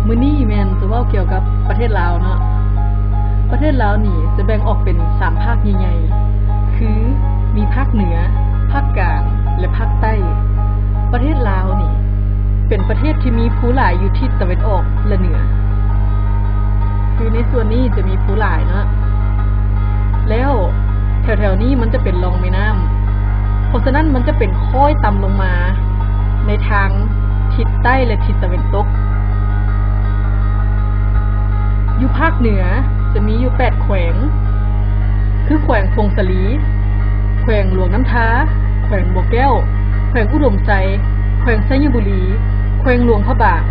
ມື້ນີ້ແມ່ນຈະເວົ້າກ່ຽວກັບປະເທດລາວເນາະ. ປະເທດລາວນີ້ຈະແບ່ງອອກເປັນສາມພາກໃຫຍ່ໆ ຄືມີພາກເໜືອ, ພາກກາງ ແລະ ພາກໃຕ້. ປະເທດລາວນີ້ເປັນປະເທດທີ່ມີພູຫຼາຍຢູ່ທິດຕາເວັນອອກ ແລະ ເໜືອ. ຄືໃນສ່ວນນີ້ຈະມີພູຫຼາຍເນາະ ແລ້ວແຖວໆນີ້ມັນຈະເປັນຮ່ອງແມ່ນ້ຳ ເພາະສະນັ້ນມັນຈະເປັນຄ້ອຍຕ່ຳລົງມາໃນທາງທິດໃຕ້ ແລະ ທິດຕາເວັນຕົກ. ຢູ່ພາກເໜືອຈະມີຢູ່ແປດແຂວງ ຄືແຂວງຜົ້ງສາລີ, ແຂວງຫຼວງນ້ຳທາ, ແຂວງບໍ່ແກ້ວ, ແຂວງອຸດົມໄຊ, ແຂວງໄຊຍະບູລີ, ແຂວງຫຼວງພະບາງ,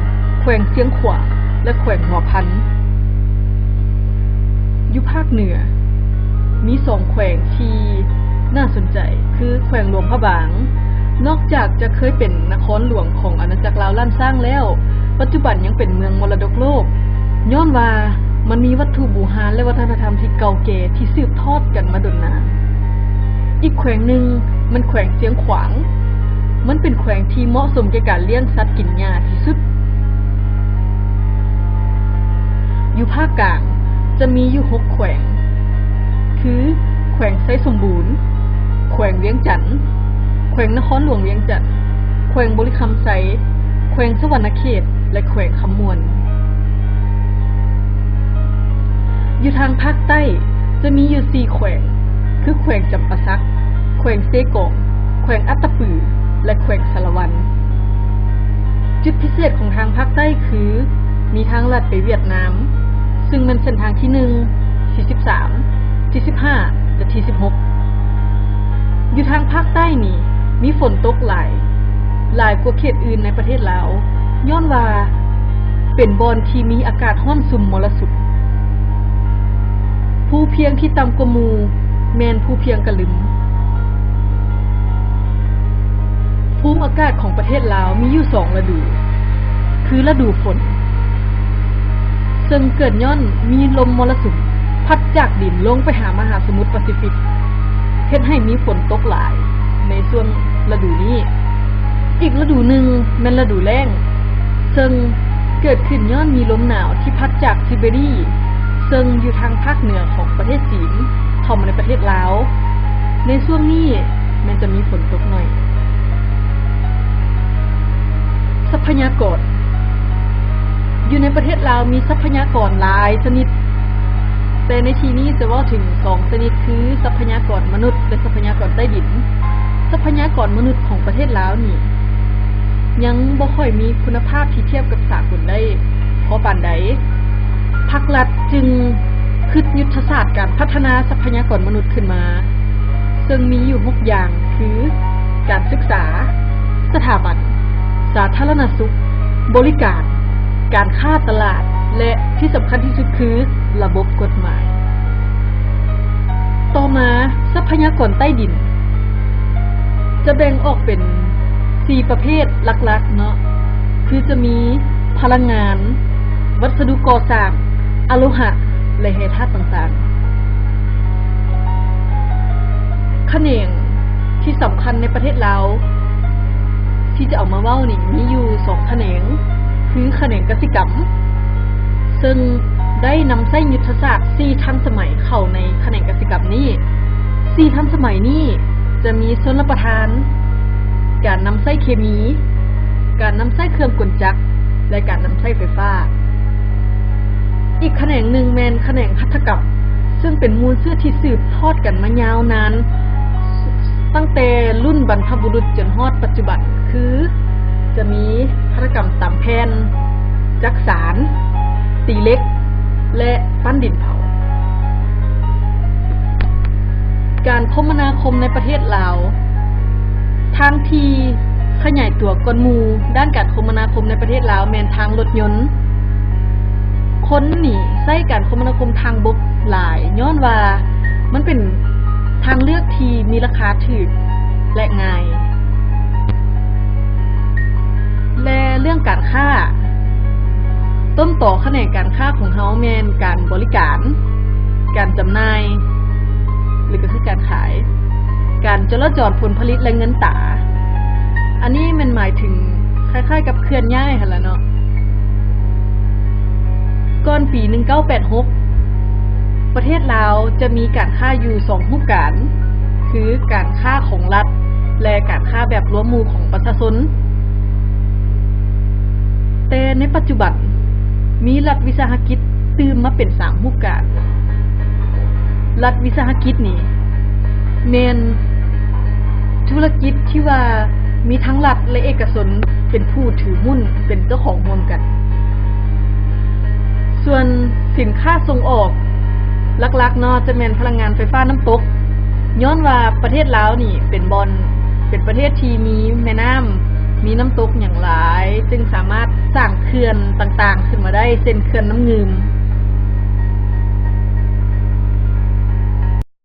ແຂວງຊຽງຂວາງ ແລະ ແຂວງຫົວພັນ. ຢູ່ພາກເໜືອມີສອງແຂວງທີ່ໜ້າສົນໃຈ ຄືແຂວງຫຼວງພະບາງ. ນອກຈາກຈະເຄີຍເປັນນະຄອນຫຼວງຂອງອານາຈັກລາວລ້ານຊ້າງແລ້ວ, ປັດຈຸບັນຍັງເປັນເມືອງມໍລະດົກໂລກ ຍ້ອນວ່າມັນມີວັດຖຸບູຮານ ແລະ ວັດທະນະທຳທີ່ເກົ່າແກ່ທີ່ສືບທອດກັນມາດົນນານ. ອີກແຂວງໜຶ່ງແມ່ນແຂວງຊຽງຂວາງ. ມັນເປັນແຂວງທີ່ເໝາະສົມແກ່ການລ້ຽງສັດກິນຫຍ້າທີ່ສຸດ. ຢູ່ພາກກາງຈະມີຢູ່ຫົກແຂວງ ຄື ແຂວງໄຊສົມບູນ, ແຂວງວຽງຈັນ, ແຂວງນະຄອນຫຼວງວຽງຈັນ, ແຂວງບໍລິຄຳໄຊ, ແຂວງສະຫວັນນະເຂດ ແລະ ແຂວງຄຳມ່ວນ. ຢູ່ທາງພາກໃຕ້ຈະມີຢູ່ສີ່ແຂວງ ຄື ແຂວງຈຳປາສັກ, ແຂວງເຊກອງ, ແຂວງອັດຕະປື ແລະ ແຂວງສາລະວັນ. ຈຸດພິເສດຂອງທາງພາກໃຕ້ຄື ມີທາງລັດໄປຫວຽດນາມ ຊຶ່ງແມ່ນເສັ້ນທາງທີໜຶ່ງ, ທີສິບສາມ, ທີສິບຫ້າ ແລະ ທີສິບຫົກ. ຢູ່ທາງພາກໃຕ້ນີ້ມີຝົນຕົກຫຼາຍ, ຫຼາຍກວ່າເຂດອື່ນໃນປະເທດລາວ ຍ້ອນວ່າເປັນບ່ອນທີ່ມີອາກາດຮ້ອນຊຸ່ມມໍລະສຸມ. ພູພຽງທີ່ຕ່ຳກວ່າໝູ່ແມ່ນພູພຽງກະລຶມ. ພູມອາກາດຂອງປະເທດລາວມີຢູ່ສອງລະດູ ຄືລະດູຝົນ ເຊິ່ງເກີດຍ້ອນມີລົມມໍລະສຸມພັດຈາກດິນລົງໄປຫາມະຫາສະໝຸດປາຊີຟິກ ເຮັດໃຫ້ມີຝົນຕົກຫຼາຍໃນຊ່ວງລະດູນີ້. ອີກລະດູໜຶ່ງແມ່ນລະດູແລ້ງ ເຊິ່ງເກີດຂຶ້ນຍ້ອນມີລົມໜາວທີ່ພັດຈາກຊີເບຣີ ເຊິ່ງຢູ່ທາງພາກເໜືອຂອງປະເທດຈີນ ເຂົ້າມາໃນປະເທດລາວ. ໃນຊ່ວງນີ້ແມ່ນຈະມີຝົນຕົກໜ້ອຍ. ຊັບພະຍາກອນ. ຢູ່ໃນປະເທດລາວມີຊັບພະຍາກອນຫຼາຍຊະນິດ, ແຕ່ໃນທີ່ນີ້ຈະເວົ້າເຖິງສອງຊະນິດ ຄື ຊັບພະຍາກອນມະນຸດ ແລະ ຊັບພະຍາກອນໃຕ້ດິນ. ຊັບພະຍາກອນມະນຸດຂອງປະເທດລາວນີ້ ຍັງບໍ່ຄ່ອຍມີຄຸນນະພາບທີ່ທຽບກັບສາກົນໄດ້ພໍປານໃດ. ພັກລັດຈຶ່ງຄິດຍຸດທະສາດການພັດທະນາຊັບພະຍາກອນມະນຸດຂຶ້ນມາ, ເຊິ່ງມີຢູ່ຫົກຢ່າງ ຄື ການສຶກສາ, ສະຖາບັນ, ສາທາລະນະສຸກ, ບໍລິການ, ການຄ້າຕະຫຼາດ ແລະ ທີ່ສຳຄັນທີ່ສຸດຄື ລະບົບກົດໝາຍ. ຕໍ່ມາ, ຊັບພະຍາກອນໃຕ້ດິນ ຈະແບ່ງອອກເປັນສີ່ປະເພດຫຼັກໆເນາະ ຄືຈະມີພະລັງງານ, ວັດສະດຸກໍ່ສ້າງ, ອະໂລຫະ ແລະ ແຮ່ທາດຕ່າງໆ. ຂະແໜງທີ່ສຳຄັນໃນປະເທດລາວທີ່ຈະເອົາມາເວົ້ານີ້ ມີຢູ່ສອງຂະແໜງ ຄືຂະແໜງກະສິກຳ ເຊິ່ງໄດ້ນຳໃຊ້ຍຸດທະສາດສີ່ທັນສະໄໝເຂົ້າໃນຂະແໜງກະສິກຳນີ້. ສີ່ທັນສະໄໝນີ້ຈະມີຊົນລະປະທານ, ການນຳໃຊ້ເຄມີ, ການນຳໃຊ້ເຄື່ອງກົນຈັກ ແລະ ການນຳໃຊ້ໄຟຟ້າ. ອີກຂະແໜງໜຶ່ງແມ່ນຂະແໜງຫັດຖະກຳ, ເຊິ່ງເປັນມູນເຊື້ອທີ່ສືບທອດກັນມາຍາວນານ ຕັ້ງແຕ່ລຸ້ນບັນພະບຸລຸດຈົນຮອດປັດຈຸບັນ ຄື ຈະມີຫັດຖະກຳຕຳແຜ່ນ, ຈັກສານ, ຕີເຫຼັກ ແລະ ປັ້ນດິນເຜົາ. ການຄົມມະນາຄົມໃນປະເທດລາວ, ທາງທີ່ຂະຫຍາຍຕົວກ່ອນໝູ່ດ້ານການຄົມມະນາຄົມໃນປະເທດລາວແມ່ນທາງລົດຍົນ. ຄົນນີ້ໃຊ້ການຄົມມະນາຄົມທາງບົກຫຼາຍ ຍ້ອນວ່າມັນເປັນທາງເລືອກທີ່ມີລາຄາຖືກ ແລະ ງ່າຍ. ແລະ ເລື່ອງການຄ້າ, ຕົ້ນຕໍຂະແໜງການຄ້າຂອງເຮົາແມ່ນການບໍລິການ, ການຈຳໜ່າຍ ຫຼື ກໍຄືການຂາຍ, ການຈໍລະຈອນຜົນຜະລິດ ແລະ ເງິນຕາ. ອັນນີ້ແມ່ນໝາຍເຖິງຄ້າຍໆກັບເຄື່ອນຍ້າຍຫັ້ນລະເນາະ. ປີໜຶ່ງເກົ້າແປດຫົກ ປະເທດລາວຈະມີການຄ້າຢູ່ສອງຮູບການ ຄືການຄ້າຂອງລັດ ແລະ ການຄ້າແບບລວມໝູ່ຂອງປະຊາຊົນ. ແຕ່ໃນປັດຈຸບັນ ມີລັດວິສາຫະກິດຕື່ມມາເປັນສາມຮູບການ. ລັດວິສາຫະກິດນີ້ແມ່ນທຸລະກິດທີ່ວ່າມີທັງລັດ ແລະ ເອກະຊົນເປັນຜູ້ຖືຫຸ້ນ ເປັນເຈົ້າຂອງຮ່ວມກັນ. ສ່ວນສິນຄ້າສົ່ງອອກຫຼັກໆເນາະ ຈະແມ່ນພະລັງງານໄຟຟ້ານ້ຳຕົກ. ຍ້ອນວ່າປະເທດລາວນີ້ເປັນບ່ອນ ເປັນປະເທດທີ່ມີແມ່ນ້ຳ ມີນ້ຳຕົກຫຍັງຫຼາຍ ຈຶ່ງສາມາດສ້າງເຂື່ອນຕ່າງໆຂຶ້ນມາໄດ້ ເຊັ່ນ ເຂື່ອນນ້ຳງື່ມ.